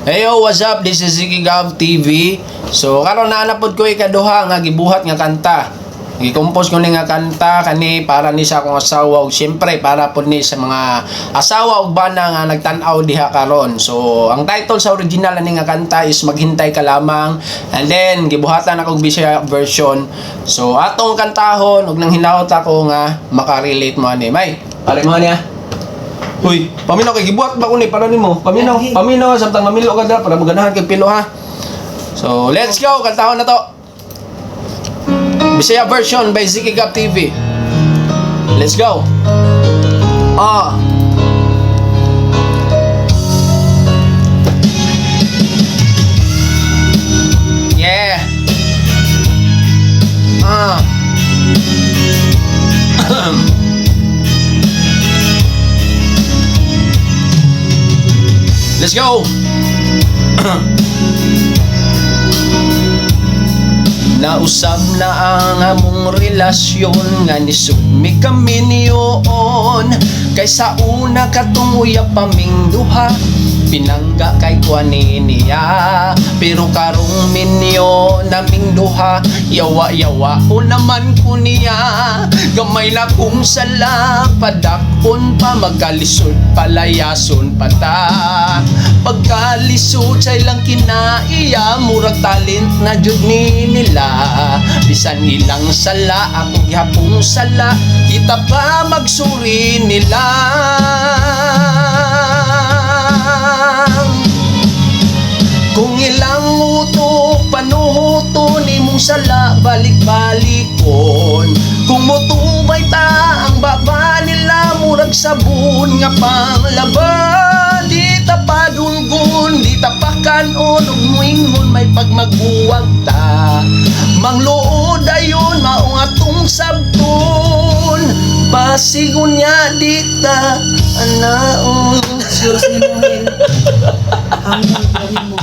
Hey yo, what's up? This is Ziggy Gab TV. So karon naa na pod ko ikaduha nga gibuhat nga kanta. Gi-compose ko ni nga kanta kani para ni sa akong asawa ug syempre para pod ni sa mga asawa ug bana nga nagtan-aw diha karon. So ang title sa original ani nga kanta is "Maghintay Ka Lamang" and then gibuhatan akong Bisaya version. So atong kantahon ug nang hinaot ako nga makarelate mo ani. May, pare mo niya. Uy, paminaw kay gibuhat ba ko ni para nimo? Paminaw, paminaw samtang mamilo ka dra para maganahan kay pilo ha. So, let's go, kantahon na to. Bisaya version by Ziggy Gab TV. Let's go. Ah. Yeah. Ah. Let's go. Nausab na ang among relasyon nga nisugmi kami niyoon. Kay sa una katong uyab paming duha, pinangga kay kuani niya. Pero karong minyo naming duha, yawa-yawa o naman ko niya. Gamay na kong sala, padakon pa, magkalisod palayason pa ta. Pagkalisod sa ilang kinaiya, murag talent na jud ni nila. Bisan ilang sala, akong gihapong sala, kita pa magsuri nila. Kung ilang utok panuhuto nimong sala, balik-balikon. Kung motubay ta ang baba nila, murag sabon nga panglaba. Di ta padulgon, di ta pakanon, ug muingon may pagmaguwag ta. Mangluod ayon maong atong sabton, basig unya di ta anaon. Siguro sa nimo. Ang mo.